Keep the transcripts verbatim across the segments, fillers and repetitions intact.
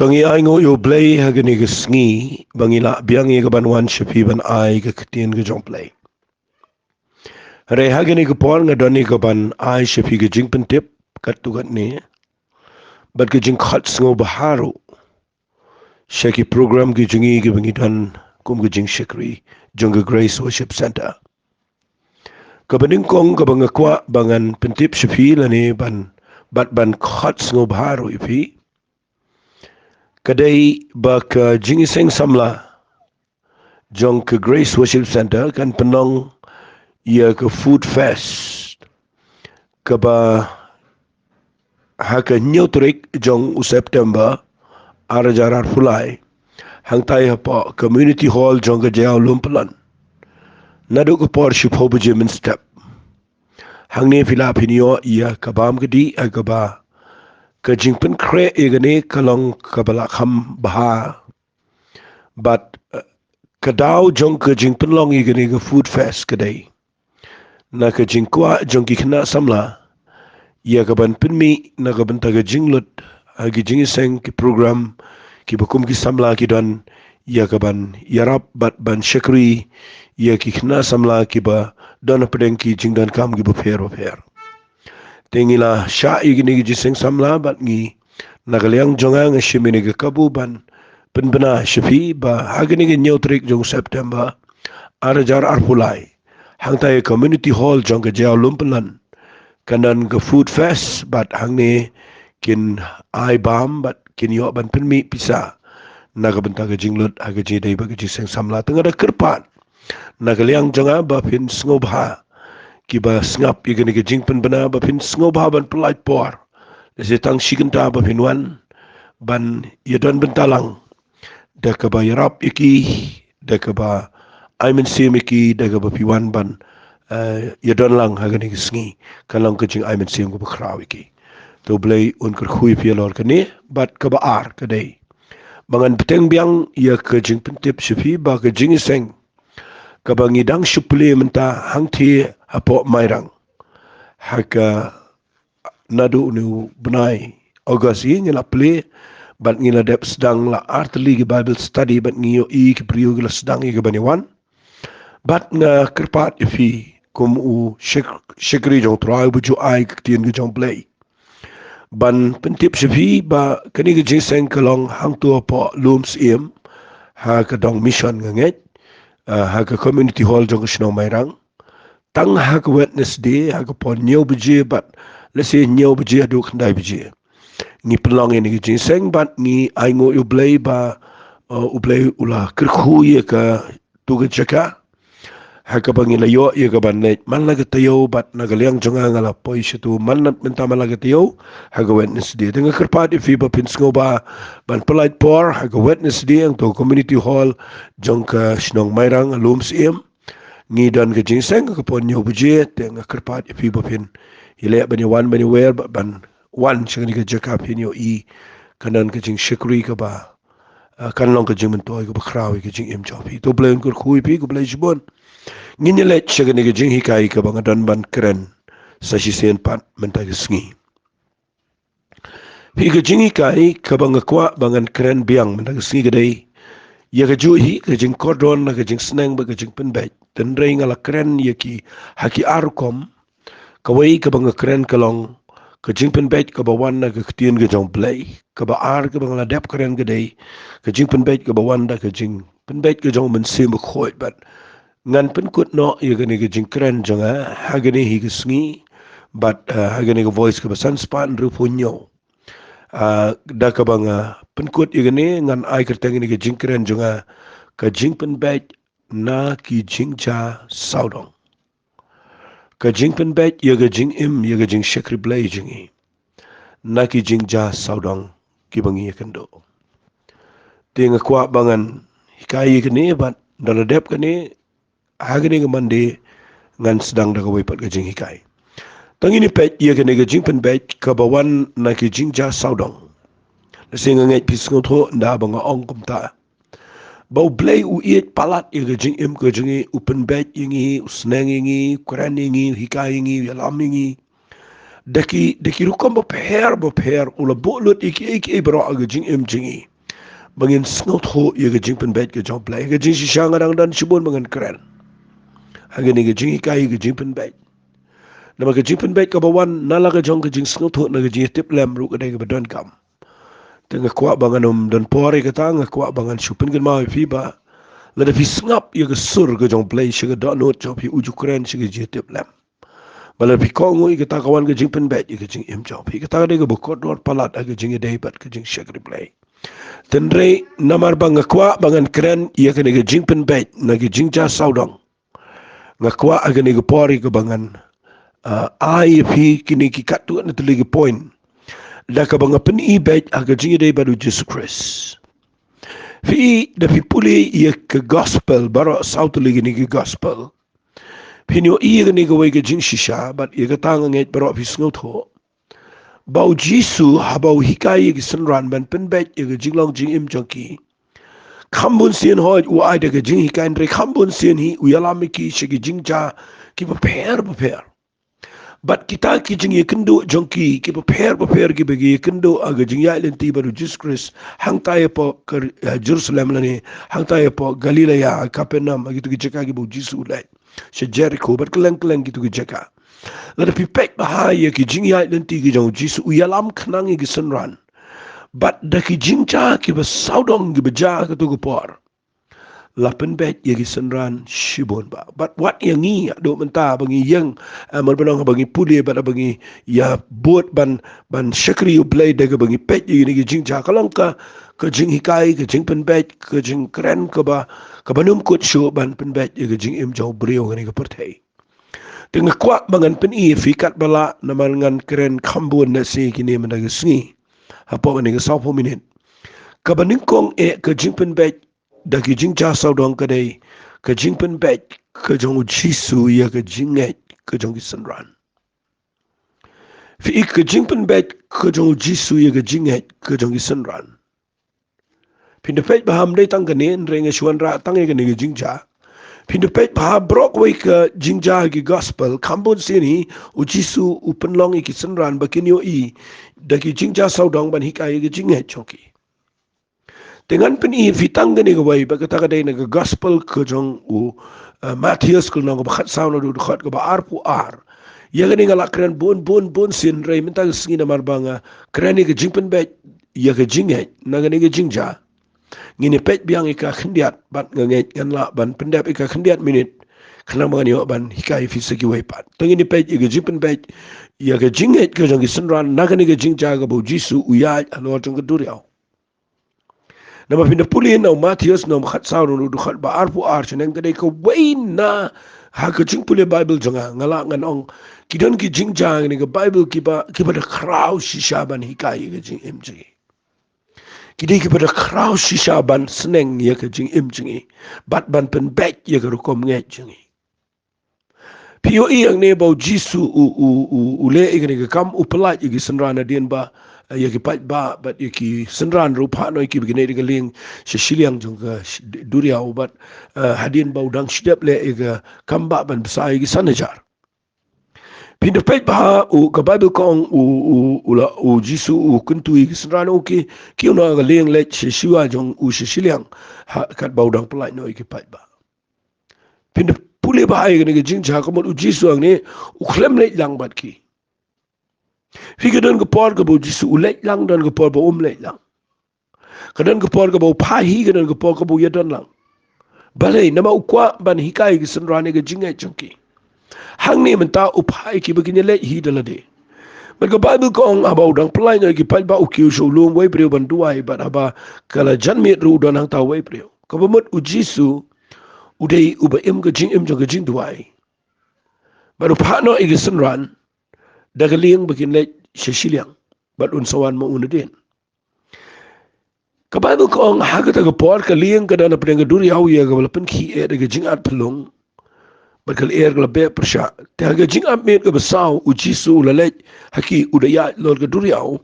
To ngi ai nguh ïa u Blei ha kane ka sngi ba ngi lah biang ïa ka ban wan sha phi ban ai ka ktien ka jong u Blei. Hynrei ha kane ka por nga don ïa ka ban ai sha phi ka jingpyntip katto katne bad ka jingkhot sngewbha ruh sha ki program ki jong ngi kiba ngi don kum ka jingshakri jong ka Grace Worship Centre. Kaba nyngkong kaba nga kwah ba ngan pyntip sha phi lane ban, bad ban khot sngewbha ruh ïa phi, ka dei ba ka jingïaseng samla jong ka Grace Worship Centre kan pynlong ïa ka Food Fest kaba ha ka hynñiew tarik jong u September ar hajar arphew lai, hangtai hapoh Community Hall jong ka Jaïaw Lumpynlon, naduh ka por shiphew baje mynstep. Hangne phi lah phin ïoh ïa ka bam ka dih, ha kaba ka jingpynkhreh ïa kane ka long kaba lah kham bha. Bad, eh, ka daw jong ka jingpynlong ïa kane ka Food Fest ka dei na ka jingkwah jong ki khynnah samla ïa ka ban pynmih na ka bynta ka jinglut ha ki jingïaseng, ki program kiba kum ki samla ki don, ïa ka ban ïarap bad ban shakri ïa ki khynnah samla kiba don hapdeng ki jingdonkam kiba pher bapher. Te ngi la shah ïa kine ki jingïaseng samla bad ngi, na ka liang jong nga, nga shim ïa kane ka kabu ban pynbna sha phi ba ha kane ka hynñiew tarik jong September ar hajar arphew lai, hangtai ha Community Hall jong ka Jaïaw Lumpynlon, kan don ka Food Fest bad hangne kin ai bam bad kin ïoh ban pynmih pisa na ka bynta ka jinglut ha ka jingïadei bad ka jingïaseng samla. Te nga da kyrpad na ka liang jong nga ba phin sngewbha, kiba sngap ïa kane ka jingpynbna, ba phin sngewbha ban pyllait por, lehse tang shi kynta ba phin wan ban ïadon bynta lang da kaba ïarap ïa ki, da kaba ai mynsiem ïa ki, da kaba phi wan ban, eh, ïadon lang ha kane ka sngi. Kan long ka jingai mynsiem kaba khraw ïa ki. To u Blei un kyrkhu ïa phi halor kane. Bad kaba ar ka dei ba ngan bteng biang ïa ka jingpyntip sha phi ba ka jingïaseng kaba ngi dang shu plie mynta hangthie hapoh Mairang, ha ka naduh une u bnai August hi ngi la plie bad ngi la dep sdang la artylli ki Bible study bad ngi ïohi ki briew ki la sdang ïa ka ban ïawan. Bad nga kyrpad ïa phi kum u shak-, shakri jong u Trai uba ju ai ka ktien ka jong u Blei, ban pyntip sha phi ba kane ka jingïaseng ka long hangto hapoh Lum Syiem, ha ka dong mission nga ngeit, ah, ha ka Community Hall jong ka shnong Mairang. Tang ha ka Wednesday, ha ka por hynñiew baje bad lehse hynñiew baje haduh khyndai baje ngi pynlong ïa kane ka jingïaseng bad ngi ai nguh ïa u Blei ba, uh, u Blei u la kyrkhu ïa kato ka jaka ha kaba ngi la ïoh ïa ka ban leit man la ka taïew bad na ka liang jong nga, nga la poi shato man la, mynta man la ka taïew ha ka Wednesday. Te nga kyrpad ïa phi ba phin sngewbha ban pyllait por ha ka Wednesday hangto Community Hall jong ka shnong Mairang ha Lum Syiem. Ngi don ka jingïaseng ka por hynñiew baje, te nga kyrpad ïa phi ba phin ïaleh ban ïawan ban ïawer bad ban wan sha kane ka jaka phin ïohi kan don ka jingshakri kaba, ah, kan long ka jingmyntoi kaba khraw ïa ka jingim jong phi. To u Blei un kyrkhu ïa phi, khublei shibun. Ngin ïaleit sha kane ka jinghikai kaba nga don ban kren sa shisien pat mynta ka sngi. Phi, ka jinghikai kaba nga kwah ba ngan kren biang mynta ka sngi ka dei ïa kajuh hi ka jingkordor na ka jingsneng bad ka jingpynbeit. Hynrei nga la kren ïa ki ha ki ar rukom. Kawei kaba nga kren ka long ka jingpynbeit kaba wan na ka ktien ka jong u Blei. Kaba ar kaba nga la dep kren ka dei ka jingpynbeit kaba wan da ka jingpynbeit ka jong u Mynsiem Bakhuid bad ngan pynkut noh ïa kane ka jingkren jong nga ha kane hi ka sngi bad, ah, ha kane ka Voice kaba san spah hynriewphew hynñiew. Ah, da kaba nga pynkut ïa kane ngan ai kyrteng ïa kane ka jingkren jong nga, ka jingpynbeit na ki jingjia sawdong. Ka jingpynbeit ïa ka jingim, ïa ka jingshakri Blei jong ngi na ki jingjia sawdong kiba ngi ïakynduh. Te nga kwah ba ngan hikai ïa kane bad da la dep kane, ha kane ka Monday ngan sdang da kawei pat ka jinghikai. To ngin ïa peit ïa kane ka jingpynbeit kaba wan na ki jingjia sawdong. Lehse nga ngeit phi sngewthuh ynda ba nga ong kumta, ba u Blei u ïeit palat ïa ka jingim ka jong ngi, u pynbeit ïa ngi, u sneng ïa ngi, u kren ïa ngi, u hikai ïa ngi, u ïalam ïa ngi. da ki, da ki rukom bapher bapher, u la buh lut ïa kiei kiei baroh ha ka jingim jong ngi, ba ngin sngewthuh ïa ka jingpynbeit ka jong U Blei. Ka jingshisha, nga dang don shibun ba ngan kren ha kane ka jinghikai ka jingpynbeit. Namar ka jingpynbeit kaba wan na la ka jong ka jingsngewthuh, na ka jingïatiplem ruh ka dei kaba donkam. Te nga kwah ba ngan ym don por ïa kata, nga kwah ba ngan shu pynkynmaw ïa phi ba lada phi sngap ïa ka sur ka jong U Blei sha ka dohnud jong phi, u ju kren sha ka jingïatiplem. Ba lada phi kohnguh ïa kata, ka wan ka jingpynbeit ïa ka jingim jong phi. Kata ka dei kaba kordor palat ha ka jingïadei bad ka jingshakri Blei. Hynrei namar ba nga kwah ba ngan kren ïa kane ka jingpynbeit na ki jingjia sawdong, nga kwah ha kane ka por ïa kaba ngan, ah, ai ïa phi kine ki katto katne tylli ki point, da kaba nga pyni beit ha ka jingïadei bad U Jisu Khrist. Phi, da phi pule ïa ka gospel, baroh saw tylli kine ki gospel, phin ïohi ïa kane kawei ka jingshisha, bad ïa kata nga ngeit baroh phi sngewthuh ba U Jisu haba u hikai ïa ki synran ban pynbeit ïa ka jinglong jingim jong ki, kham bun sien, hooid, u ai da ka jinghikai, hynrei kham bun sien hi u ïalam ïa ki sha ki jingjia kiba pher bapher. Bad kita ki jingïakynduh jong ki kiba pher bapher, kiba ki ïakynduh ha ka jingïaid lynti bad U Jisu Khrist hangtai hapoh Jer-, eh, Jerusalem lane hangtai hapoh Galilaia, Kapernaum, ha kito ki jaka kiba U Jisu u leit, sha Jerikho bad kylleng kylleng kito ki jaka. Lada phi peit bha ïa ki jingïaid lynti ki jong U Jisu, u ïalam khnang ïa ki synran. Bad da ki jingjia kiba sawdong kiba jia ha kato ka por, la pynbeit ïa ki synran shibun bha. Bad wat ïa ngi, haduh mynta ba ngi ïeng, eh, mar ba nong, ba ngi pule bad ba ngi ïa bud ban, ban shakri U Blei da kaba ngi peit ïa kine ki jingjia, ka long ka, ka jinghikai, ka jingpynbeit, ka jingkren kaba, kaba ym kut shuh ban pynbeit ïa ka jingim jong u briew ha kane ka pyrthei. Te nga kwah ba ngan pyni ïa phi katba lah, namar ngan kren kham bun na shi kine mynta ka sngi hapoh kane ka sawphew minit. Kaba nyngkong eh, ka jingpynbeit da ki jingjia sawdong ka dei ka jingpynbeit ka jong U Jisu ïa ka jingngeit ka jong ki synran. Phi i, ka jingpynbeit ka jong U Jisu ïa ka jingngeit ka jong ki synran. Phin da peit bha, ym dei tang kane, hynrei nga shu wanrah tang ïa kane ka jingjia. Phin da peit bha, baroh kawei ka jingjia ha ki gospel, kham bun sien hi U Jisu u pynlong ïa ki synran ba kin ïohi da ki jingjia sawdong ban hikai ïa ka jingngeit jong ki. Te ngan pyni ïa phi tang kane kawei, bad kata ka dei na ka gospel ka jong u, eh, Mathaios, ka lynnong kaba khatsaw, na ka dkhot kaba arphew ar. Ïa kane nga lah kren bun bun bun sien, hynrei mynta ka sngi namar ba nga kren ïa ka jingpynbeit ïa ka jingngeit na kane ka jingjia, ngin ïa peit biang ïa ka khyndiat, bad nga ngeit ngan lah ban pyndep ïa ka khyndiat minit, khnang ba ngan ïoh ban hikai ïa phi sa kiwei pat. Te ngin ïa peit ïa ka jingpynbeit ïa ka jingngeit ka jong ki synran na kane ka jingjia kaba U Jisu u ïaid halor jong ka duriaw. Namar phin da pule na u Mathaios, lynnong khatsaw, na ka dkhot ba arphew ar, shaneng ka dei kawei na, ha ka jingpule Baibl jong nga, nga lah ngan ong, ki don ki jingjia ha kane ka Baibl kiba, kiba da khraw shisha ban hikai ïa ka jingim jong ngi. Ki dei kiba da khraw shisha ban sneng ïa ka jingim jong ngi, bad ban pynbeit ïa ka rukom ngeit jong ngi. Phi ïohi hangne ba U Jisu u, u, u, u leh ïa kane ka kam, u pyllait ïa ki synran hadien ba, eh, ïa ki paidbah bad ïa ki synran ruh, phah noh ïa ki ba kin ïaid da ka lieng sha shiliang jong ka sh-, d-, duriaw, bad, eh, hadien ba u dang shu dep leh ïa ka kam bah ban bsa ïa ki san hajar. Phin da peit bha, u, ka Baibl ka ong u, u, u la, U Jisu u kyntu ïa ki synran, u ki, kiew na ka lieng, leit sha shuwa jong u sha shiliang, ha, katba u dang pyllait noh ïa ki paidbah. Phin da pule bha ïa kane ka jingjia, ka mut U Jisu hangne u khlem leit lang bad ki. Phi, ka don ka por kaba U Jisu u leit lang, don ka por ba um leit lang. Ka don ka por kaba u phah hi, ka don ka por kaba u ïadon lang. Balei? Namar u kwah ban hikai ïa ki synran ïa ka jingngeit jong ki. Hangne mynta u phah ïa ki ba kin ïaleit hi da lade. Bad ka Baibl ka ong haba u dang pyllait noh ïa ki paidbah, u kiew sha u lum wei briew ban duwai, bad haba ka la jan miet ruh u don hangta wei briew. Kaba mut U Jisu u dei uba im ka jingim jong ka jingduwai. Bad u phah noh ïa ki synran da ka lieng ba kin leit sha shiliang, bad un sa wan ma u nadien. Ka Baibl ka ong ha kata ka por ka lieng ka don hapdeng ka duriaw ïa kaba la pynkhih eh da ka jingat phyllung, bad ka lyer ka la beh pyrshah. Te ha ka jingap miet kaba saw, U Jisu u la leit ha ki, u da ïaid halor ka duriaw.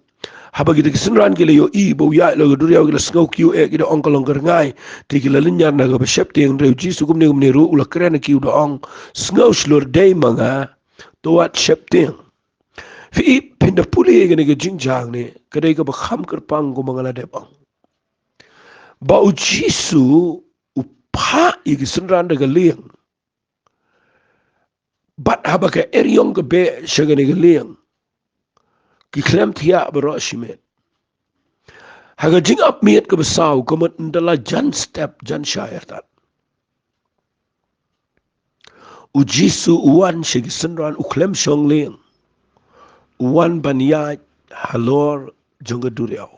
Haba kita ki synran ki la ïohi ba u ïaid halor ka duriaw, ki la sngew kiew eh, ki da ong ka long ka rngai. Te ki la lynñiar na kaba sheptieng. Hynrei U Jisu kumne kumne ruh u la kren ha ki, u da ong, sngew shlur, dei ma nga, to wat sheptieng. Phi i, phin da pule ïa kane ka jingjia hangne, ka dei kaba kham kyrpang kumba nga la dep ong. Ba u Jisu u phah ïa ki synran da ka lieng. Bad haba ka eriong ka beh sha kane ka lieng, ki khlem thiah baroh shimet. Ha ka jingap miet kaba saw, ka mut ynda la jan step jan shai artat, u Jisu u wan sha ki synran, u khlem shong lieng. U wan ban ïaid halor jong ka duriaw.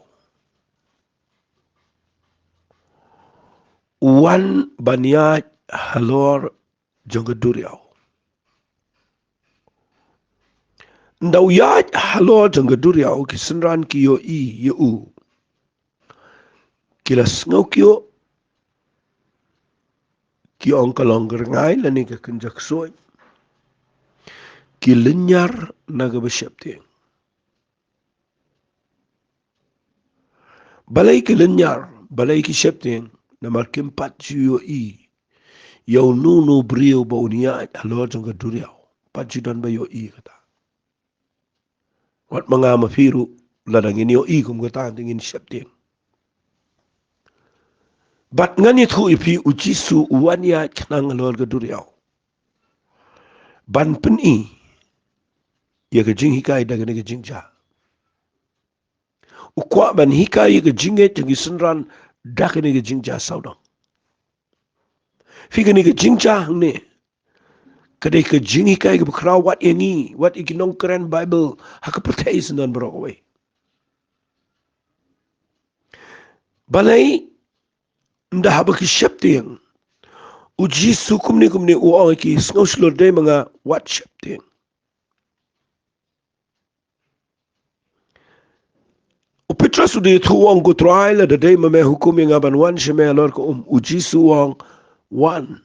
U wan ban ïaid halor jong ka duriaw. Ynda u ïaid halor jong ka duriaw, ki synran ki ïohi ïa u. Ki la sngew kiuh, ki ong ka long ka rngai lane ka kynja ksuid. Ki lynñiar na kaba sheptieng. Balei ki lynñiar, balei ki sheptieng? Namar kim pat ju ïohi ïa uno uno u briew ba un ïaid halor jong ka duriaw. Pat ju don ba ïohi kata. Wat ma nga ma phi ruh, lada ngin ïohi kum kata te ngin sheptieng. Bad ngan ïathuh ïa phi, u Jisu u wan ïaid khnang halor ka duriaw ban pyni ïa ka jinghikai da kane ka jingjia. U kwah ban hikai ïa ka jingngeit jong ki synran da kane ka jingjia sawdong. Phi, kane ka jingjia hangne ka dei ka jinghikai kaba khraw wat ïa ngi, wat ïa ki nongkren Baibl ha ka pyrthei syndon baroh kawei. Balei? Ynda haba ki sheptieng, u Jisu kumne kumne u ong ïa ki, sngew shlur, dei ma nga, wat sheptieng. U Petros u da ïathuh, u ong, ko Trai, lada dei ma me, hukum ïa nga ban wan sha me halor ka um. U Jisu u ong, wan.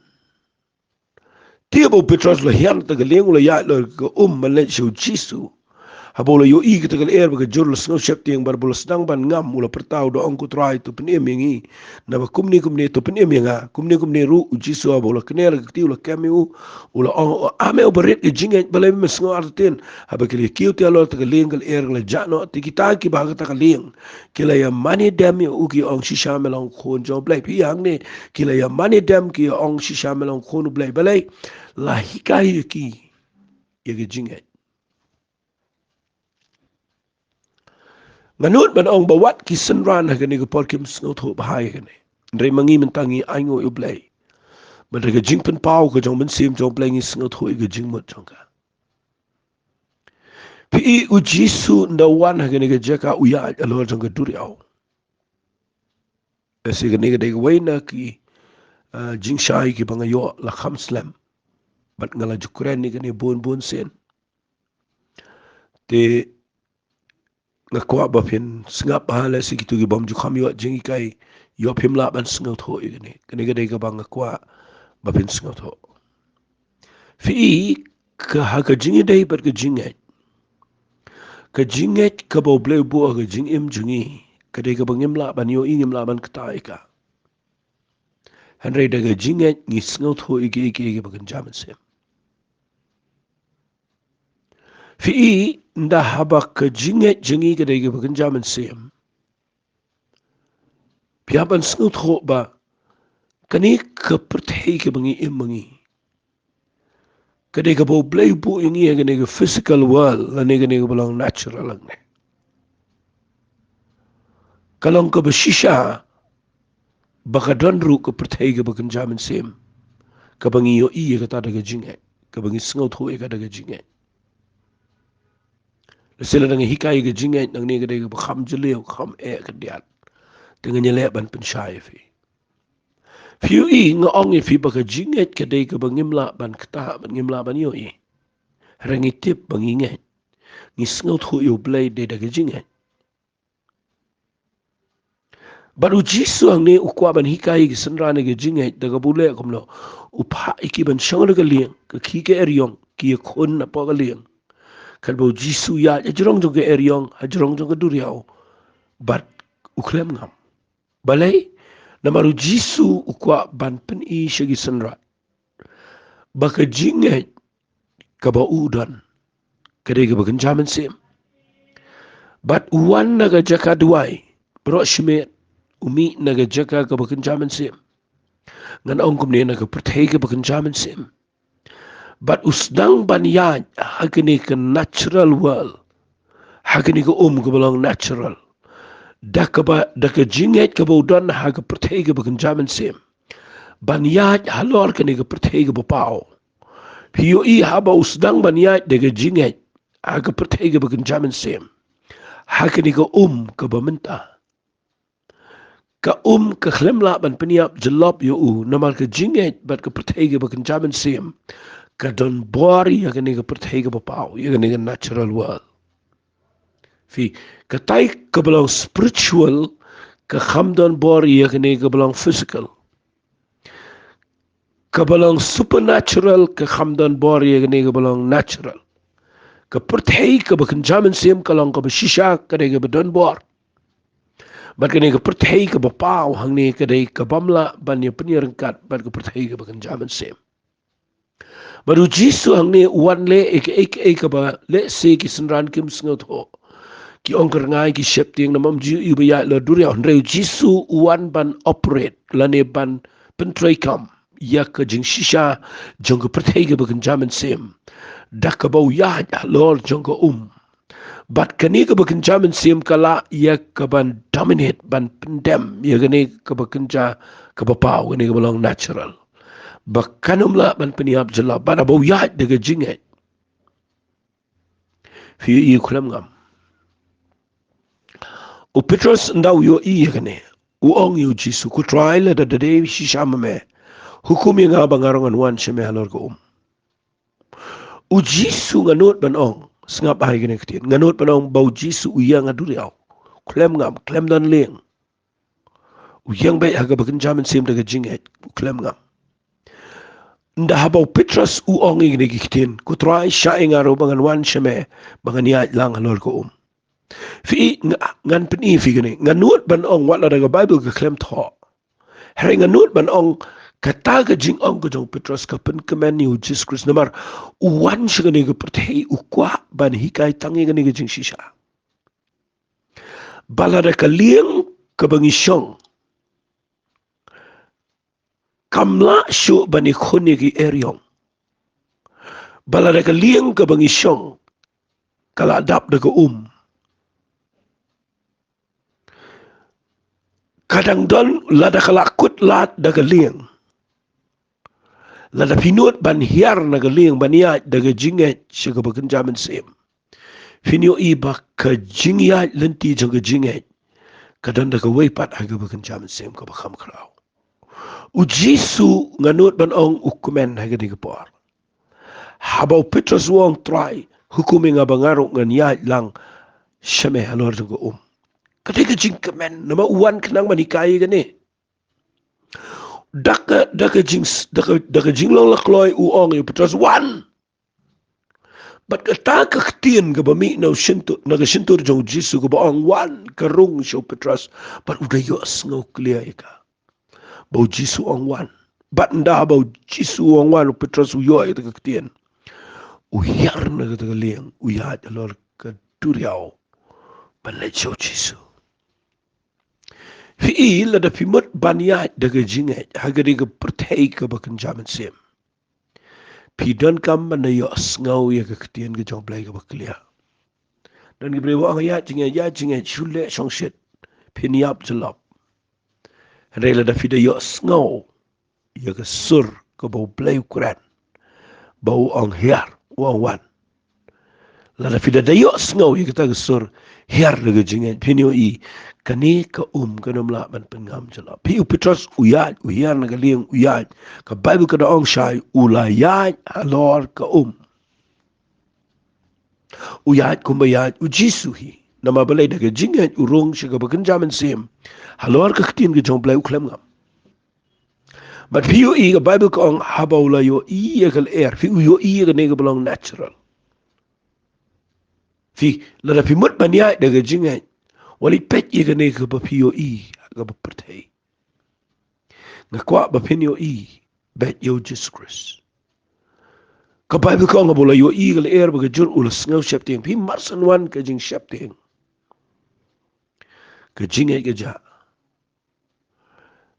Te haba u Petros u la hiar na kata ka lieng, u la ïaid halor ka um ban leit sha u Jisu. Haba u la ïohi kata ka lyer bad ka jur, u la sngew sheptieng, bad haba u la sdang ban ngam, u la pyrta, u da ong, ko Trai, to pynim ïa ngi. Naba kumne kumne, to pynim ïa nga. Kumne kumne ruh u Jisu, haba u la kner ha ka kti, u la kem ïa u, u la ong, a me uba rit ka jingngeit, balei me sngew artatien? Haba ki la kiew te halor kata ka lieng, ka lyer ka la jah noh, te kita kiba ha kata ka lieng ki la ïa mane dem ïa u, ki ong, shisha me long Khun jong U Blei. Phi, hangne ki la ïa mane dem, ki ong, shisha me long Khun U Blei. Balei? La hikai ïa ki ïa ka jingngeit. Nga nud ban ong ba wat ki synran ha kane ka por kim sngewthuh bha ïa kane. Hynrei ma ngi mynta ngi ainguh ïa U Blei. Bad da ka jingpynpaw ka jong u Mynsiem jong U Blei ngi sngewthuh ïa ka jingmut jong ka. Phi i, u Jisu ynda u wan ha kane ka jaka, u ïaid halor jong ka duriaw. Lehse kane ka dei kawei na ki, ah, jingshai kiba nga ïoh la kham slem. Bad nga la ju kren ïa kane bun bun sien. Te nga kwah ba phin sngap bha, lehse kito kibym ju kham ïoh jinghikai, ïoh phim lah ban sngewthuh ïa kane. Kane ka dei kaba nga kwah ba phin sngewthuh. Phi i, ka ha ka jingïadei bad ka jingngeit, ka jingngeit kaba U Blei u buh ha ka jingim jong ngi, ka dei kaba ngim lah ban ïohi, ngim lah ban ktah ïa ka. Hynrei da ka jingngeit ngi sngewthuh ïa kiei kiei kiba kynja mynsiem. Phi i, ynda haba ka jingngeit jong ngi ka dei kaba kynja mynsiem, phi hap ban sngewthuh ba kane ka pyrthei kaba ngi im ma ngi, ka dei kaba U Blei u buh ïa ngi ha kane ka physical world, lane kane kaba long natural hangne. Ka long kaba shisha ba ka don ruh ka pyrthei kaba kynja mynsiem, kaba ngi ïohi ïa kata da ka jingngeit, kaba ngi sngewthuh ïa kata da ka jingngeit. Lehse lada nga hikai ïa ka jingngeit nangne, ka dei kaba kham jylliew, kham eh khyndiat. Te ngan ïaleh ban pynshai ïa phi. Phi i, nga ong ïa phi ba ka jingngeit ka dei kaba ngim lah ban ktah, ban ngim lah ban ïohi. Hynrei ngi tip ba ngi ngeit, ngi sngewthuh ïa U Blei dei da ka jingngeit. Bad u Jisu hangne u kwah ban hikai ïa ki synran ïa ka jingngeit, da kaba u leh kumno? U phah ïa ki ban shong ha ka lieng, ka khie ka eriong ki ïakhun napoh ka lieng. Katba u Jisu u ïaid hajrong jong ka eriong, hajrong jong ka duriaw, bad u khlem ngam. Balei? Namar u Jisu u kwah ban pyni sha ki synran ba ka jingngeit kaba u don, ka dei kaba kynja mynsiem. Bad u wan na ka jaka duwai, baroh shimet, u mih na ka jaka kaba kynja mynsiem. Ngan ong kumne, na ka pyrthei kaba kynja mynsiem. Bad u sdang ban ïaid ha kane ka natural world, ha kane ka um kaba long natural, da kaba, da ka jingngeit kaba u don ha ka pyrthei kaba kynja mynsiem, ban ïaid halor kane ka pyrthei kaba paw. Phi ïohi haba u sdang ban ïaid da ka jingngeit ha ka pyrthei kaba kynja mynsiem, ha kane ka um kaba mynta, ka um ka khlem lah ban pynïap jyllop ïa u, namar ka jingngeit bad ka pyrthei kaba kynja mynsiem ka don bor ïa kane ka pyrthei kaba paw, ïa kane ka natural world. Phi, katai kaba long spiritual ka kham don bor ïa kane kaba long physical. Kaba long supernatural ka kham don bor ïa kane kaba long natural. Ka pyrthei kaba kynja mynsiem ka long kaba shisha, ka dei kaba don bor. Bad kane ka pyrthei kaba paw hangne ka dei kabym lah ban ïa pynïaryngkat bad ka pyrthei kaba kynja mynsiem. Bad u Jisu hangne u wan leh ïa kaei kaei kaba lehse ki synran kim sngewthuh. Ki ong ka rngai, ki sheptieng, namar um ju ïohi ba ïaid halor duriaw. Hynrei u Jisu u wan ban operate lane ban pyntreikam ïa ka jingshisha jong ka pyrthei kaba kynja mynsiem, da kaba u ïaid halor jong ka um. Bad kane kaba kynja mynsiem ka lah ïa ka ban dominate, ban pyndem ïa kane kaba kynja, kaba paw, kane kaba long natural. Ba kan ym lah ban pynïap jyllop, bad haba u ïaid da ka jingngeit. Phi ïohi, u khlem ngam. U Petros ynda u ïohi ïa kane, u ong ïa u Jisu, Ko Trai, lada da dei shisha ma me, hukum ïa nga ba nga ruh ngan wan sha me halor ka um. U Jisu, nga nud ban ong, sngap bha ïa kane ka ktien, nga nud ban ong ba u Jisu u ïeng ha duriaw. Khlem ngam, khlem don lieng. U ïeng beit ha kaba kynja mynsiem da ka jingngeit, u khlem ngam. Ynda haba u Petros u ong ïa kine ki ktien, Ko Trai, shah ïa nga ruh ba ngan wan sha me, ba ngan ïaid lang halor ka um. Phi, nga, ngan pyni ïa phi kane, nga nud ban ong, wat lada ka Baibl ka khlem thoh. Hynrei nga nud ban ong, kata ka jingong ka jong u Petros ka pynkmen ïa u Jisu Khrist, namar u wan sha kane ka pyrthei, u kwah ban hikai tang ïa kane ka jingshisha. Ba lada ka lieng kaba ngi shong kam lah shuh ban ïakhun ïa ki eriong, ba lada ka lieng kaba ngi shong ka la dap da ka um, ka dang don, lada ka la kut lad da ka lieng, lada phi nud ban hiar na ka lieng, ban ïaid da ka jingngeit sha kaba kynja mynsiem, phin ïohi ba ka jingïaid lynti jong ka jingngeit ka don da kawei pat ha kaba kynja mynsiem kaba kham khraw. U Jisu, nga nud ban ong, u kmen ha kane ka por. Haba u Petros u ong, Trai, hukum ïa nga ba nga ruh ngan ïaid lang sha me halor jong ka um. Ka dei ka jingkmen, namar u wan khnang ban hikai ïa kane. Da ka, da ka jing, da ka, da ka jinglong la kloi u ong ïa u Petros, wan. Bad kata ka ktien kaba mih na u shyntur, na ka shyntur jong u Jisu kaba ong wan, ka rung sha u Petros. Bad u da ïohsngew clear ïa ka, ba u Jisu ong wan. Bad ynda ba u Jisu u ong wan, u Petros u ïoh ïa kata ka ktien, u hiar na kata ka lieng, u ïaid halor ka duriaw ban leit sha u Jisu. Phi i, lada phi mut ban ïaid da ka jingngeit ha kane ka pyrthei kaba kynja mynsiem, phi donkam ban da ïohsngew ïa ka ktien ka jong u Blei kaba clear. Don ki briew ba ong, ïaid jingngeit, ïaid jingngeit, shu leh shongshit, phin ïap jyllop. Hynrei lada phi da ïohsngew ïa ka sur kaba u Blei u kren, ba u ong hiar, u ong wan. Lada phi da ïohsngew ïa kata ka sur, hiar da ka jingngeit, phin ïohi, kane ka um kan ym lah ban pynngam jyllop. Phi, u Petros u ïaid, u hiar na ka lieng, u ïaid. Ka Baibl ka da ong shai, u la ïaid halor ka um. U ïaid kumba ïaid u Jisu hi. Namar balei? Da ka jingngeit u rung sha kaba kynja mynsiem halor ka ktien ka jong u Blei, u khlem ngam. Bad phi ïohi, ka Baibl ka ong haba u la ïohi ïa ka lyer, phi, u ïohi ïa kane kaba long natural. Phi, lada phi mut ban ïaid da ka jingngeit, wat leit peit ïa kane kaba phi ïohi ha kaba pyrthei. Nga kwah ba phin ïohi beit ïa u Jisu Khrist. Ka Baibl ka ong ba u la ïohi ka lyer bad ka jur u la sngew sheptieng. Phi mar shen wan ka jingsheptieng. Ka jingngeit ka jia.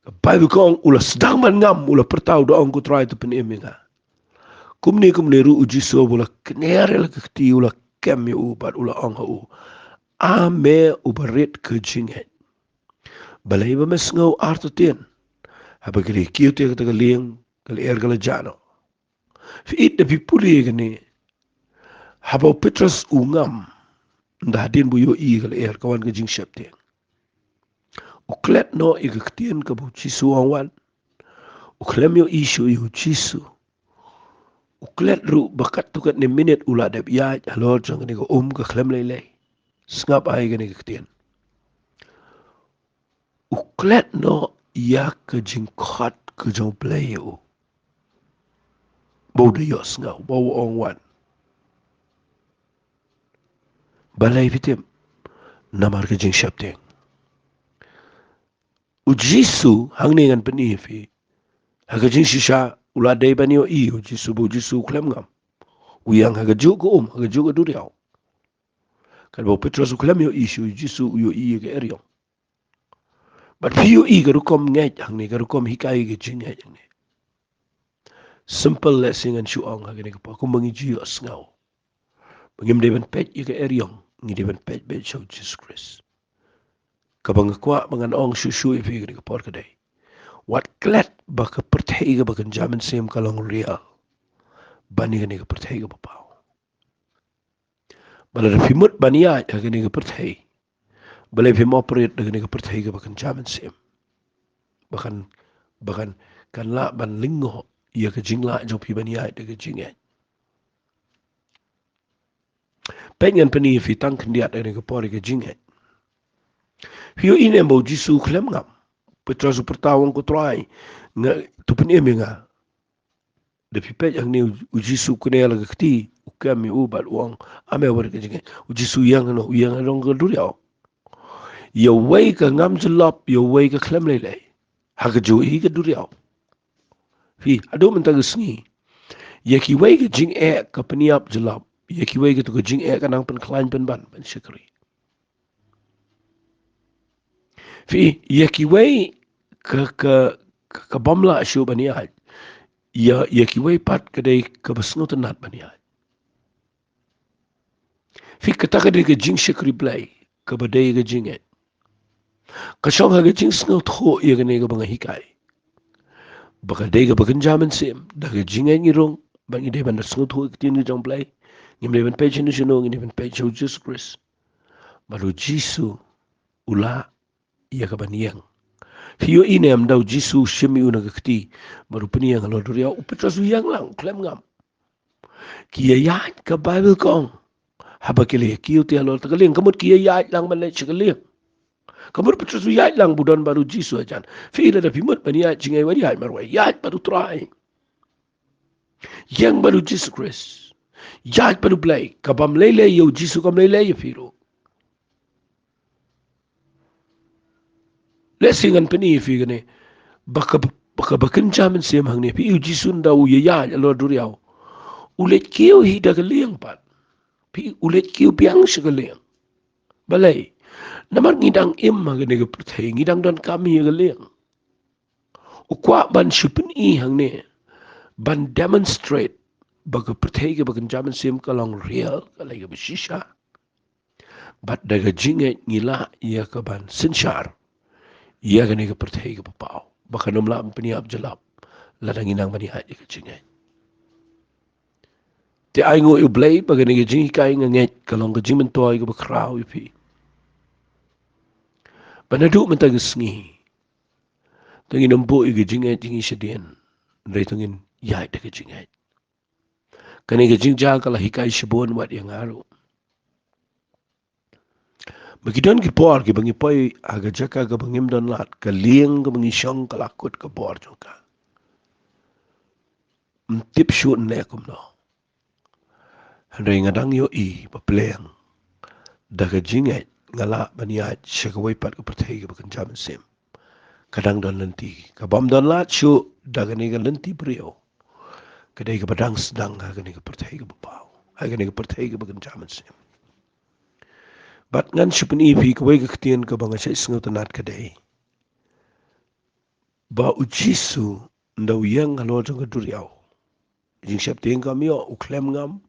Ka Baibl ka ong u la sdang ban ngam, u la pyrta u da ong, ko Trai, to pynim ïa nga. Kumne kumne ruh u Jisu ba u la kner ïa la ka kti u la kem ïa u bad u la ong ha u, a me u barit ka jingngeit, balei ba me sngew artatien? Haba ki la kiew te kata ka lieng, ka lyer ka la jah noh. Phi ïohi da phi pule kane, haba u Petros u ngam, ynda hadien ba u ïohi ka lyer ka wan ka jingsheptieng, u klet noh ïa ka ktien kaba u Jisu u ong wan. U khlem ïohi shuh ïa u Jisu. U klet ruh ba katto katne minit u la dep ïaid halor jong kane ka um ka khlem lei lei. Sngap ai kane ka ktien. U klet noh ïa ka jingkhot ka jong U Blei ïa u. Ba u da ïohsngew, ba u ong wan. Balei phi tip? Namar ka jingsheptieng. U Jisu hangne ngan pyni ïa phi, ha ka jingshisha u la dei ban ïohi u Jisu ba u Jisu u khlem ngam. U ïeng ha kajuh ka um, ha kajuh ka duriaw. Katba u Petros u khlem ïohi shuh u Jisu, u ïohi ïa ka eriong. Bad phi ïohi ka rukom ngeit hangne, ka rukom hikai ka jingngeit hangne. Simple lehse ngan shu ong ha kane ka por kumba ngi ju ïohsngew ba ngim dei ban peit ïa ka eriong, ngi dei ban peit beit sha u Jisu Khrist. Kaba nga kwah ba ngan ong shuh shuh ïa phi ha kane ka por ka dei, wat klet ba ka pyrthei kaba kynja mynsiem ka long real ban ïa kane ka pyrthei kaba paw. Ba lada phi mut ban ïaid ha kane ka pyrthei, balei phim operate da kane ka pyrthei kaba kynja mynsiem? Ba kan, ba kan, kan lah ban lyngngoh ïa ka jinglah jong phi ban ïaid da ka jingngeit. Peit ngan pyni ïa phi tang khyndiat ha kane ka por ïa ka jingngeit. Phi ïohi ne em ba u Jisu u khlem ngam? Petros u pyrta u ong, ko Trai, nga, to pynim ïa nga. Da phi peit hangne u, u Jisu u kner la ka kti, u kem ïa u bad u ong, a me u barit ka jingngeit. U Jisu u ïeng noh, u ïeng ha jong ka duriaw. Ïa uwei ka ngam jyllop, ïa uwei ka khlem lei lei. Ha kajuh hi ka duriaw. Phi, haduh mynta ka sngi, ïa kiwei ka jingeh ka pynïap jyllop, ïa kiwei kato ka jingeh ka nang pynkhlaiñ pynban ban shakri. Phi, ïa kiwei ka, ka, ka, ka bym lah shuh ban ïaid. Ïa, ïa kiwei pat ka dei kaba sngewtynnat ban ïaid. Phi, kata ka dei ka jingshakri Blei, kaba dei ka jingngeit. Ka shong ha ka jingsngewthuh ïa kane kaba nga hikai. Ba ka dei kaba kynja mynsiem, da ka jingngeit ngi rung, ba ngi dei ban da sngewthuh ïa ka ktien ka jong Blei. Ngim dei ban peit shano shano, ngi dei ban peit sha u Jisu Khrist. Bad u Jisu u lah ïa ka ban ïeng. Phi ïohi ne em, da u Jisu u shim ïa u na ka kti bad u pynïeng halor duriaw, u Petros u ïeng lang, u khlem ngam. Ki ïaid, ka Baibl ka ong, haba ki la ïa kiew te halor kata ka lieng, ka mut ki ïaid lang ban leit sha ka lieng. Ka mut u Petros u ïaid lang, ba u don bad u Jisu hajan. Phi, lada phi mut ban ïaid jingngeit, wat ïaid marwei, ïaid bad u Trai. Ïeng bad u Jisu Khrist. Ïaid bad u Blei. Ka bym lei lei ïa u Jisu kam lei lei ïa phi ruh. Lehse ngan pyni ïa phi kane, ba ka, ba ka, ba kynja mynsiem hangne, phi, u Jisu ynda u ïaid halor duriaw, u leit kiew hi da ka lieng pat. Phi, u leit kiew biang sha ka lieng. Balei? Namar ngi dang im ha kane ka pyrthei, ngi dang donkam ïa ka lieng. U kwah ban shu pyni hangne, ban demonstrate ba ka pyrthei kaba kynja mynsiem ka long real, ka long kaba shisha. Bad da ka jingngeit ngi lah ïa ka ban synshar ïa kane ka pyrthei kaba paw, ba kan ym lah ban pynïap jyllop lada ngi nang ban ïaid ïa ka jingngeit. Te ai nguh ïa u Blei ba kane ka jinghikai, nga ngeit ka long ka jingmyntoi kaba khraw ïa phi. Ba naduh mynta ka sngi, to ngin ym buh ïa ka jingngeit jong ngi shadien, hynrei to ngin ïaid da ka jingngeit. Kane ka jingjia ka la hikai shibun wat ïa nga ruh. Ba ki don ki por kiba ngi poi ha ka jaka kaba ngim don lad, ka lieng kaba ngi shong ka la kut ka bor jong ka. Ym tip shuh yn leh kumno. Hynrei nga dang ïohi ba pleng, da ka jingngeit nga lah ban ïaid sha kawei pat ka pyrthei kaba kynja mynsiem. Ka dang don lynti, ka bym don lad shuh da kane ka lynti briew. ka dei kaba dang sdang ha kane ka pyrthei kaba baw, ha kane ka pyrthei kaba kynja mynsiem. Bad ngan shu pyni phi kawei ka ktien kaba nga shait sngewtynnad ka dei ba u Jisu nda u ïeng halor jong ka duriaw. Jingsheptieng kam ïoh, u khlem ngam,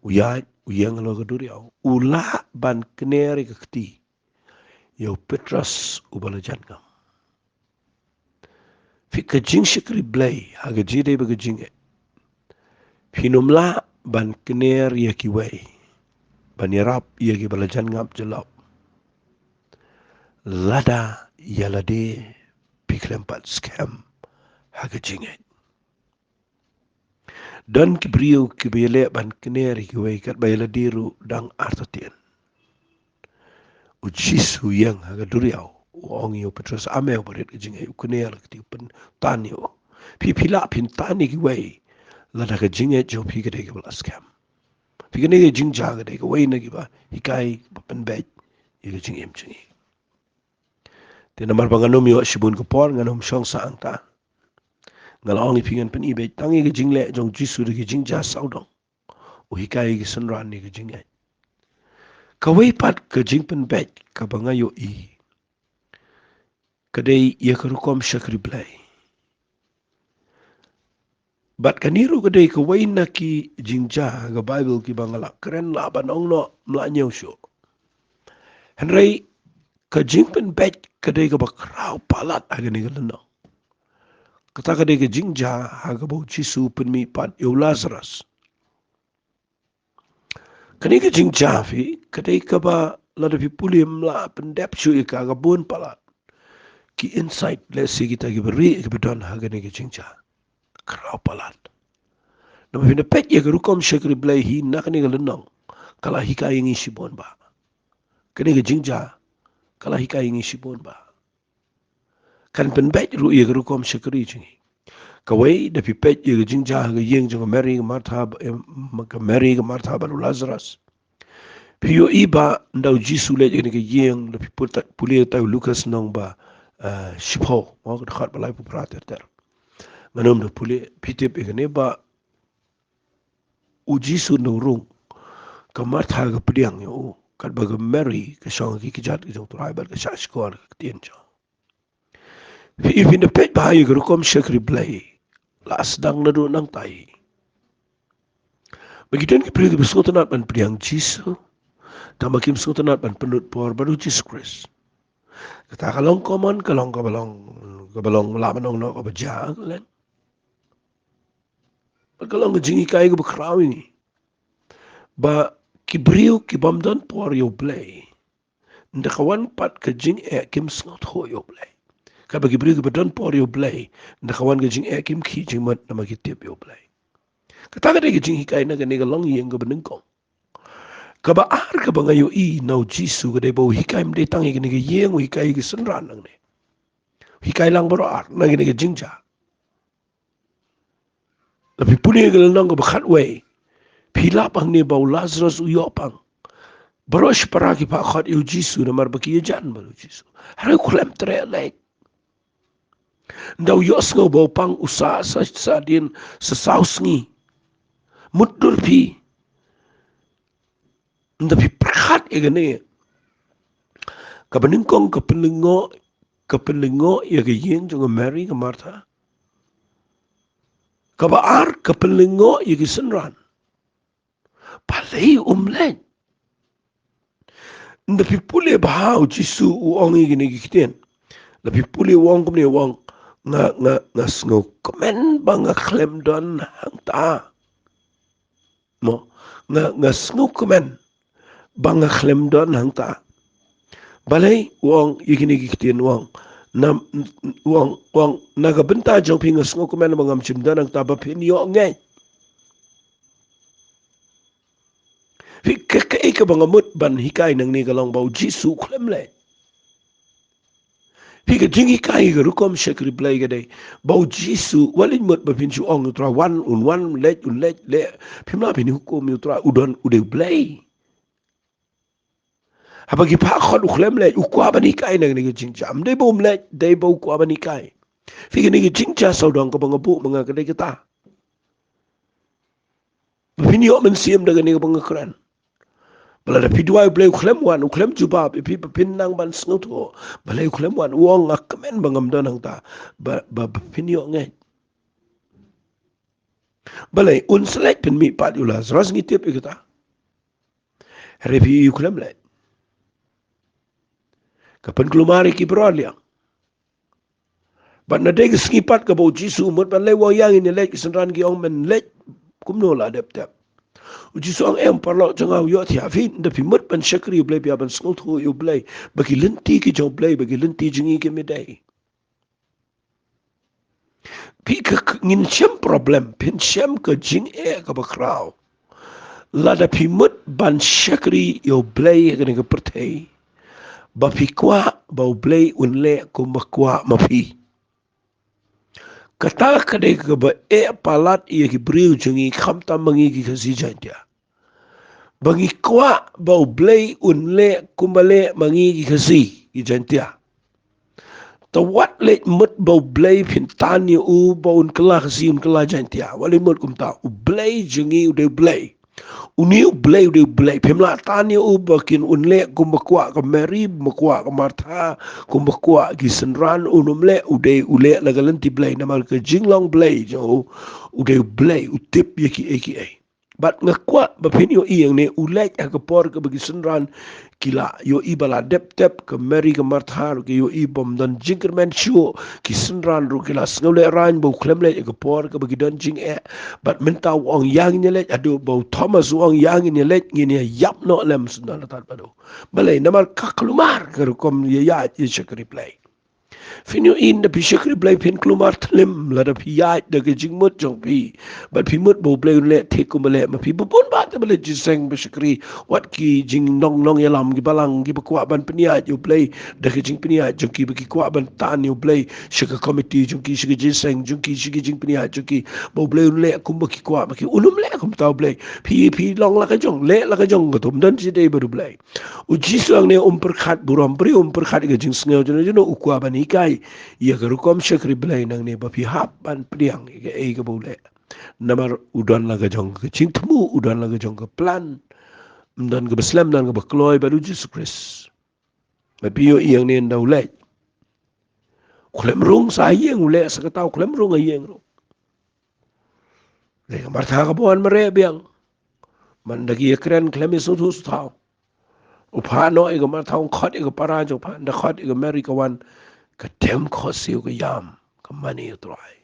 u ïaid, u ïeng halor ka duriaw. U lah ban kner ïa ka kti ïa u Petros uba la jan ngam. Phi, ka jingshakri Blei ha ka jingdei bad ka jingeh, phin ym lah ban kner ïa kiwei, ban ïarap ïa kiba la jan ngam jyllop, lada ïa lade phi khlem pat skhem ha ka jingeh. Don ki briew kiba ïaleh ban kner ïa kiwei katba ïa lade ruh dang artatien. U Jisu u ïeng ha ka duriaw, u ong ïa u Petros, ame uba rit ka jingeh, u kner ka kti, u pyntan ïa u. Phi, phi lah phin tan ïa kiwei lada ka jingeh jong phi ka dei kaba la skhem. Phi, kane ka jingjia ka dei kawei na kiba hikai, ba pynbeit ïa ka jingim jong ngi. Te namar ba ngan ym ïoh shibun ka por, ngan ym shong sah hangta. Nga la ong ïa phi ngan pyni beit tang ïa ka jingleh jong u Jisu da ki jingjia sawdong. U hikai ïa ki synran ïa ka jingeh. Kawei pat ka jingpynbeit kaba nga ïohi ka dei ïa ka rukom shakri Blei. Bad kane ruh ka dei kawei na ki jingjia ha ka Baibl kiba nga la kren, lah ban ong noh ym lah ñiew shuh. Hynrei ka jingpynbeit ka dei kaba khraw palat ha kane ka lynnong. Kata ka dei ka jingjia ha kaba u Jisu u pynmih pat ïa u Lazarus. Kane ka jingjia, phi, ka dei kaba lada phi pule ym lah pyndep shuh ïa ka, ka bun palat ki insight, lehse kita kiba rieh kiba don ha kane ka jingjia. Khraw palat. Namar phin da peit ïa ka rukom shakri Blei hi na kane ka lynnong, ka la hikai ïa ngi shibun bha. Kane ka jingjia ka la hikai ïa ngi shibun bha. Kan pynbeit ruh ïa ka rukom shakri jong ngi. Kawei, da phi peit ïa ka jingjia ha ka ïing jong ka Mary, ka Martha, em, ka Mary, ka Martha bad u Lazarus, phi ïohi ba nda u Jisu u leit ha kane ka ïing, da phi pule, pule ïa u Lukas lynnong ba, eh, shiphew, mo, ka dkhot ba laiphew phra ter ter. Ngan ym da pule, phi tip ïa kane ba u Jisu nda u rung, ka Martha ka pdiang ïa u, katba ka Mary ka shong ha ki kjat ki jong u Trai bad ka shah shkor ka ktien jong u. Phi, phin da peit bha ïa ka rukom shakri Blei, la sdang naduh nangtai. Ba ki don ki briew kiba sngewtynnad ban pdiang Jisu, tangba kim sngewtynnad ban pynlut por bad u Jisu Khrist. Kata ka long common, ka long, kaba long, kaba long, lah ban ong noh kaba jia, ka long. Bad ka long ka jinghikai kaba khraw ïa ngi ba ki briew ki bym don por ïa u Blei, nda ka wan pat ka jingeh, kim sngewthuh ïa u Blei. Katba ki briew kiba don por ïa u Blei, nda ka wan ka jingeh, kim khih jingmut namar ki tip ïa u Blei. Kata ka dei ka jinghikai na kane ka longïing kaba nyngkong. Kaba ar kaba nga ïohi na u Jisu ka dei ba u hikai ym dei tang ïa kane ka ïing, u hikai ïa ki synran nangne. U hikai lang baroh ar na kane ka jingjia. Da phi pule ïa ka lynnong kaba khatwei, phi lap hangne ba u Lazarus u ïoh pang. Baroh shipara ki phah khot ïa u Jisu namar ba ki ïajan bad u Jisu. Hynrei u khlem treh leit. Nda u ïohsngew ba u pang u sah, sah, sah dien, sah saw sngi. Mutdur phi. Nda phi pyrkhat ïa kane. Kaba nyngkong ka pynlyngngoh, ka pynlyngngoh ïa ka ïing jong ka Mary, ka Martha. Kaba ar ka pynlyngngoh ïa ki synran. Balei um leit? Nda phi pule bha u Jisu u ong ïa kine ki ktien. Nda phi pule u ong kumne, u ong, nga, nga, nga sngewkmen ba nga khlem don hangta. Mo, nga, nga sngewkmen ba nga khlem don hangta. Balei? U ong ïa kine ki ktien, u ong, na, u ong, u ong, na ka bynta jong phi nga sngewkmen ba ngam shym don hangta ba phin ïoh ngeit. Phi, ka, kaei kaba nga mut ban hikai nangne ka long ba u Jisu u khlem leit. Phi, ka jinghikai ka rukom shakri Blei ka dei ba u Jisu, wat leit mut ba phin shu ong ïa u Trai wan, un wan, leit, un leit, leh. Phim lah phin hukum ïa u Trai, u don, u dei u Blei. Haba ki phah khot u khlem leit, u kwah ban hikai na kane ka jingjia. Ym dei ba um leit, dei ba u kwah ban hikai. Phi, kane ka jingjia sawdong kaba nga buh ma nga ka dei kata. Ba phin ïoh mynsiem da kane kaba nga kren. Ba lada phi duwai U Blei u khlem wan, u khlem jubab ïa phi ba phin nang ban sngewthuh. Balei u khlem wan? U ong nga kmen ba ngam don hangta ba, ba, ba phin ïoh ngeit. Balei un sa leit pynmih pat ïa u Lazarus? Ngi tip ïa kata. Hynrei phi ïohi u khlem leit. Ka pynkulmar ïa ki baroh liang. Bad na dei ka sngi pat kaba u Jisu u mut ban leit, u ong ïa ngin ïa leit, ki synran ki ong men leit kumno la dep dep. U Jisu u ong em, paralok jong nga, u ïohthiah phi, ynda phi mut ban shakri U Blei, phi hap ban sngewthuh ïa U Blei ba ki lynti ki jong U Blei, ba ki lynti jong ngi kim dei. Phi ka, ka ngin shem problem, phin shem ka jingeh kaba khraw. Lada phi mut ban shakri ïa U Blei ha kane ka pyrthei, ba phi kwah ba U Blei un leh kumba kwah ma phi. Kata ka dei kaba eh palat ïa ki briew jong ngi, khamtam ma ngi ki Khasi Jaiñtia. Ba ngi kwah ba U Blei un leh kumba leh ma ngi ki Khasi ki Jaiñtia. Te wat leit mut ba U Blei phin tan ïa u ba un kylla Khasi, un kylla Jaiñtia. Wat leit mut kumta. U Blei jong ngi u dei U Blei. Une U Blei u dei U Blei. Phim lah tan ïa u ba kin un leh kumba kwah ka Mary, kumba kwah ka Martha, kumba kwah ki synran, un ym leh. U dei u leh la ka lynti Blei, namar ka jinglong Blei jong u, u dei U Blei, u tip ïa kiei kiei. Bad nga kwah ba phin ïohi hangne, u leit ha ka por kaba ki synran ki la ïohi ba la dep dep, ka Mary ka Martha ruh ki ïohi bym don jingkyrmen shuh, ki synran ruh ki la sngewlehraiñ ba u khlem leit ha ka por kaba ki don jingeh. Bad mynta u ong ïa ngin ïa leit, haduh ba u Thomas u ong ïa ngin ïa leit, ngin ïa ïap noh lem, sngewthuh la tad bad u. Balei? Namar ka kulmar ka rukom ïa ïaid ïa shakri Blei. Phin ïohi ynda phi shakri Blei phin kulmar thlem lada phi ïaid da ka jingmut jong phi. Bad phi mut ba U Blei un leh thik kumba leh ma phi. Ba bun bah te ba leit jingïaseng ba shakri, wat ki jingnong nongïalam, ki balang, kiba kwah ban pynïaid ïa U Blei da ka jingpynïaid jong ki, ba ki kwah ban tan ïa U Blei sha ka komiti jong ki, sha ka jingïaseng jong ki, sha ka jingpynïaid jong ki, ba U Blei un leh kumba ki kwah ma ki. Un ym leh kumta U Blei. Phi, phi long la ka jong, leh la ka jong, kato ym don shi dei bad U Blei. U Jisu hangne um pyrkhat burom briew, um pyrkhat ïa ka jingsngew jong no jong no, u kwah ban hikai ïa ka rukom shakri Blei nangne ba phi hap ban pdiang ïa kaei kaba u leh. Namar u don la ka jong ka jingthmu, u don la ka jong ka plan. Ym don kaba slem, ym don kaba kloi bad u Jisu Khrist. Bad phi ïohi hangne ynda u leit, u khlem rung sa ha ïing, u leh sa kata, u khlem rung ha ïing ruh. Dei ka Martha kaba wan mareh biang. Mynda ki ïakren khlem ïasngewthuh sngewthuh. U phah noh ïa ka Martha, u khot ïa ka para jong u, phah, ynda khot ïa ka Mary ka wan, ka dem khohsiew ka ïam, ka mane ïa u Trai.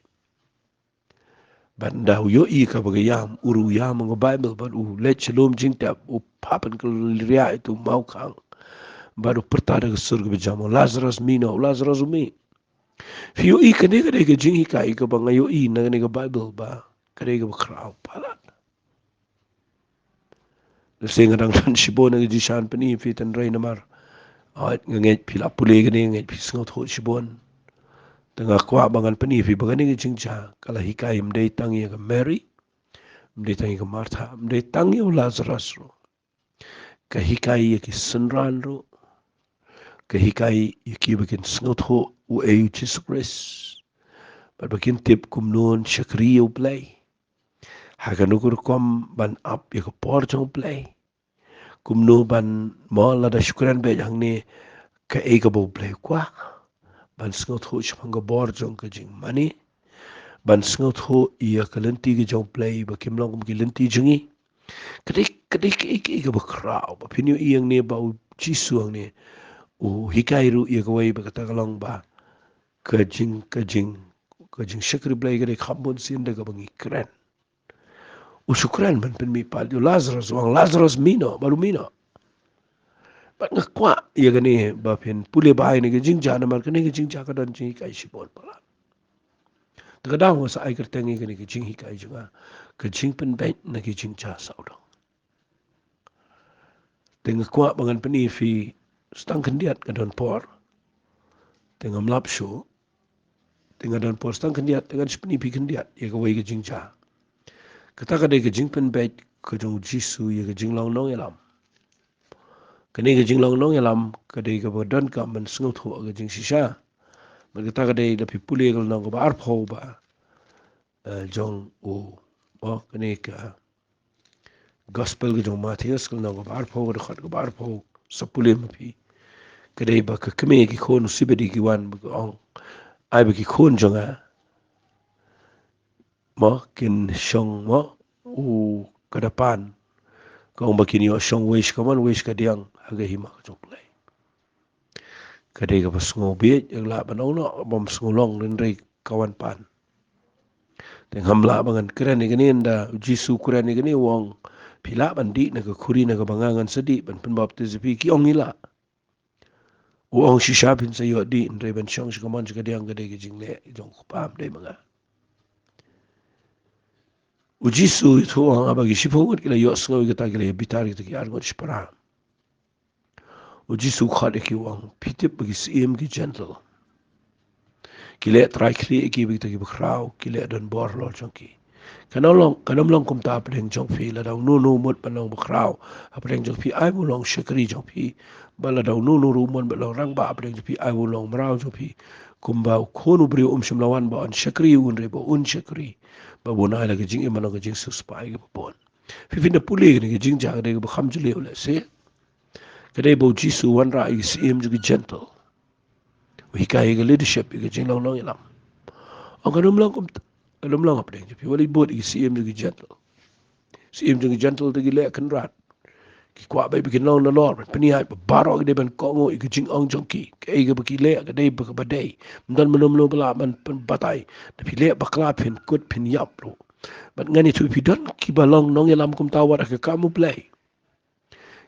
Bad ynda u ïohi kaba ka ïam, u ruh u ïam ha ka Baibl, bad u leit sha lum jingtep, u phah pynkylliang ïa uto u mawkhang. Bad u pyrta da ka sur kaba jam, "O Lazarus, mih noh." U Lazarus u mih. Phi ïohi kane ka dei ka jinghikai kaba nga ïohi na kane ka Baibl ba ka dei kaba khraw palat. Lehse nga dang don shibun na ka jingshan pyni ïa phi, tynrai namar, oi, nga ngeit phi la pule kane, nga ngeit phi sngewthuh shibun. Te nga kwah ba ngan pyni ïa phi ba kane ka jingjia ka la hikai ym dei tang ïa ka Mary, ym dei tang ïa ka Martha, ym dei tang ïa u Lazarus ruh. Ka hikai ïa ki synran ruh. Ka hikai ïa ki ba kin sngewthuh uei u Jisu Khrist. Bad ba kin tip kumno ban shakri ïa u Blei. Ha kano ka rukom ban ap ïa ka por jong u Blei. Kumno ban, mo, lada shu kren beit hangne kaei kaba u Blei u kwah. Ban sngewthuh shaphang ka bor jong ka jingmane. Ban sngewthuh ïa ka lynti ka jong u Blei ba kim long kum ki lynti jong ngi. Ka dei, ka dei kaei kaei kaba khraw. Ba phin ïohi hangne ba u Jisu hangne u hikai ruh ïa kawei ba kata ka long ba ka jing, ka jing, ka jingshakri Blei ka dei kham bun sien da kaba ngi kren. U shu kren ban pynmih pat ïa u Lazarus, u ong, "Lazarus, mih noh," bad u mih noh. Bad nga kwah ïa kane ba phin pule bha ïa kane ka jingjia namar kane ka jingjia ka don jinghikai shibun palat. Te ka daw nga sa ai kyrteng ïa kane ka jinghikai jong nga, ka jingpynbeit na ki jingjia sawdong. Te nga kwah ba ngan pyni ïa phi, sa tang khyndiat nga don por. Te ngam lap shuh. Te nga don por sa tang khyndiat, te ngan sa pyni ïa phi khyndiat ïa kawei ka jingjia. Kata ka dei ka jingpynbeit ka jong u Jisu ïa ka jinglong nongïalam. Kane ka jinglong nongïalam ka dei kaba donkam ban sngewthuh ha ka jingshisha. Bad kata ka dei, lada phi pule ka lynnong kaba arphew ba, eh, jong u, oh, kane ka Gospel ka jong u Mathaios ka lynnong kaba arphew, ka dkhot kaba arphew, sa pule ma phi. Ka dei ba ka kmie ki khun u Sebedi ki wan ba ki ong, ai ba ki khun jong nga mo kin shong mo u ka dapan. Ka ong ba kin ïoh shong wei sha kamon wei sha kadiang ha ka hima ka jong U Blei. Ka dei kaba sngewbha ïa ka lah ban ong noh, bym sngew long hynrei ka wan pan. Te ngam lah ba ngan kren ïa kane, ynda u Jisu u kren ïa kane u ong, phi lah ban dih na ka khuri na kaba nga ngan sa dih ban pynbaptis ïa phi? Ki ong ngi lah. U ong shisha phin sa ïoh dih, hynrei ban shong sha kamon sha kadiang ka dei ka jingleh jong u Kpa, ym dei ma nga. U Jisu u ong haba ki shiphew ngut ki la ïohsngew ïa kata ki la ïa bitar ïa kita ki arngut shipara. U Jisu u khot ïa ki u ong, phi tip ba ki syiem ki Jentil ki leh trai khlieh ïa ki ba kita ki bakhraw ki leh don bor halor jong ki. Kan ym long, kan ym long kumta hapdeng jong phi. Lada uno uno u mut ban long bakhraw hapdeng jong phi, ai ba u long shakri jong phi. Bad lada uno uno ruh u mut ban long rangbah hapdeng jong phi, ai ba u long mraw jong phi. Kumba u Khun u briew um shym la wan ba un shakri, hynrei ba un shakri, bad ba un ai la ka jingim ban long ka jingsiewspah ïa kiba bun. Phi, phin da pule kane ka jingjia ka dei kaba kham jylliew lehse. Ka dei ba u Jisu u wanrah ïa ki syiem jong ki Jentil. U hikai ïa ka leadership, ïa ka jinglong nongïalam. Ong kan ym long kum, kan ym long hapdeng jong phi. Wat la bud ïa ki syiem jong ki Jentil. Syiem jong ki Jentil te ki leh kynrad. Ki kwah beit ba kin long nalor, ban pynïaid ba baroh ki dei ban kohnguh ïa ka jingong jong ki. Kaei kaba ki leh ka dei ba kaba dei. Ym don mano mano ba lah ban pynbatai. Da phi leh bakla phin kut phin ïap ruh. Bad ngan ïathuh, phi don kiba long nongïalam kumta wat ha ka kam U Blei.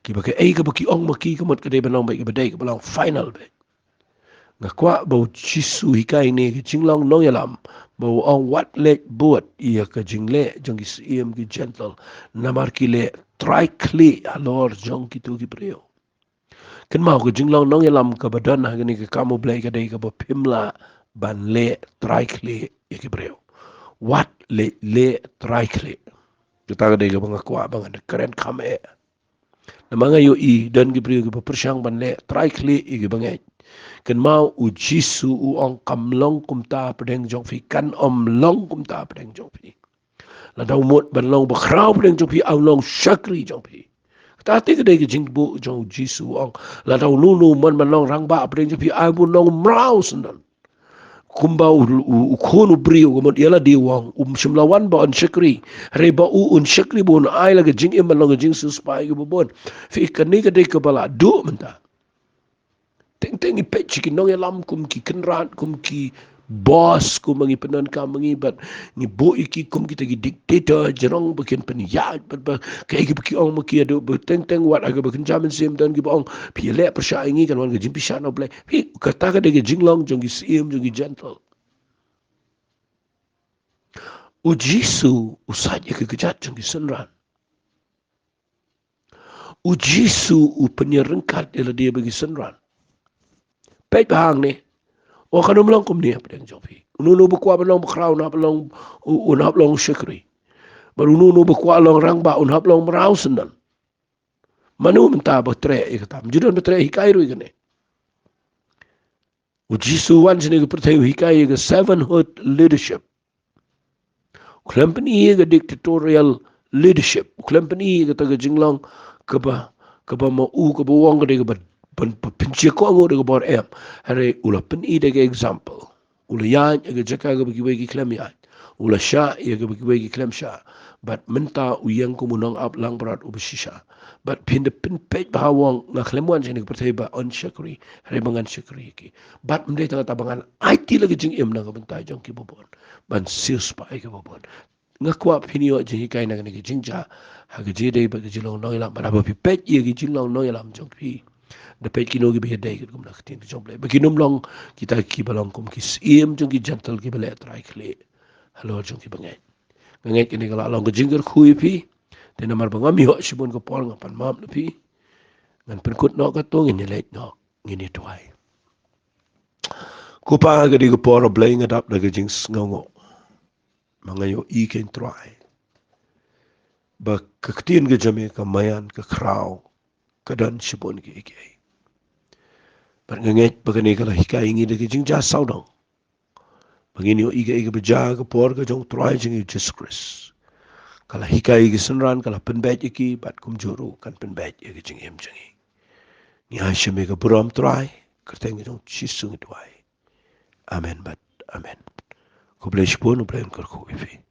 Kiba kaei kaba ki ong ma ki ka mut ka dei ban long beit kaba dei, kaba long final beit. Nga kwah ba u Jisu u hikai ïa kane ka jinglong nongïalam, ba u ong wat leit bud ïa ka jingleh jong ki syiem ki Jentil, namar ki leh trai khlieh halor jong kito ki briew. Kynmaw, ka jinglong nongïalam kaba don ha kane ka kam U Blei ka dei kaba phim lah ban leh trai khlieh ïa ki briew. Wat leh, leh trai khlieh. Kata ka dei kaba nga kwah ba ngan da kren kham eh. Namar nga ïohi don ki briew kiba pyrshang ban leh trai khlieh ïa ki bangeit. Kynmaw, u Jisu u ong kam long kumta hapdeng jong phi, kan ym long kumta hapdeng jong phi. Lada u mut ban long bakhraw hapdeng jong phi, ai u long shakri jong phi. Kata te ka dei ka jingbuh jong u Jisu u ong, lada uno uno u mut ban long rangbah hapdeng jong phi, ai ba un long mraw syndon. Kumba u, u, u Khun u briew ka mut ïa lade u ong, um shym la wan ba un shakri, hynrei ba u un shakri ba un ai la ka jingim ban long ka jingsiewspah ïa kiba bun. Phi, kane ka dei kaba la duh mynta. Teng teng ngi peit sha ki nongïalam kum ki kynrad, kum ki boss, kum ba ngi pyndonkam ma ngi, bad ngi buh ïa ki kum kita ki dictator, jrong ba kin pynïaid, bad ba kaei kaba ki ong ma ki haduh ba teng teng wat ha kaba kynja mynsiem don kiba ong, phi leh pyrshah ïa ngi kan wan ka jingpyrshah na U Blei. Phi, kata ka dei ka jinglong jong ki syiem jong ki Jentil. U Jisu u sait ïa ki kjat jong ki synran. U Jisu u pynïaryngkat ïa lade bad ki synran. Peit bha hangne. Ong kan ym long kumne hapdeng jong phi. Uno uno ba kwah ban long bakhraw un hap long, u-, un hap long shakri. Bad uno uno ba kwah long rangbah un hap long mraw syndon. Mano mynta ba treh ïa kata? Ym ju don ba treh, hikai ruh ïa kane. U Jisu u wan shane ha ka pyrthei u hikai ïa ka servanthood leadership. U khlem pyni ïa ka dictatorial leadership. U khlem pyni ïa kata ka jinglong kaba, kaba ma u, kaba u ong ka dei kaba pyn-, pyn-, pynshai kohnguh da ka bor, em. Hynrei u la pyni da ka example. U la ïaid ïa ka jaka kaba kiwei ki khlem ïaid. U la shah ïa kaba kiwei ki khlem shah. Bad mynta u ïeng kum u nongap langbrot uba shisha. Bad phin da pynpeit bha, u ong nga khlem wan shane ha ka pyrthei ba un shakri, hynrei ba ngan shakri ïa ki. Bad ym dei tang kata, ba ngan aiti la ka jingim na ka bynta jong kiba bun, ban siewspah ïa kiba bun. Nga kwah phin ïoh jinghikai na kane ka jingjia ha ka jingïadei bad ka jinglong nongïalam. Bad haba phi peit ïa ka jinglong nongïalam jong phi, da peit kino kiba ïadei katkum na ka ktien ka jong U Blei, ba kin ym long kita kiba long kum ki syiem jong ki Jentil kiba leh trai khlieh halor jong ki bangeit. Nga ngeit kane ka la long ka jingkyrkhu ïa phi. Te namar ba ngam ïoh shibun ka por, nga pan map na phi. Ngan pynkut noh katto, ngin ïaleit noh, ngin ïa duwai. Ko Pa, ka dei ka por, A Blei, nga dap da ka jingsngewnguh. Ma nga ïohi, ko Trai, ba ka ktien ka jong me ka maïan, ka khraw, ka don shibun kiei kiei. Bad nga ngeit ba kane ka la hikai ïa ngi da ka jingjia sawdong, ba ngin ïohi kaei kaba jia ha ka por ka jong U Trai jong ngi U Jisu Khrist. ka la hikai ïa ki synran, ka la pynbeit ïa ki, bad kumjuh ruh kan pynbeit ïa ki jingim jong ngi. Ngi ai sha me ka burom Trai, kyrteng jong Jisu ngi duwai. Amen bad amen. Khublei shibun, U Blei un kyrkhu ïa phi.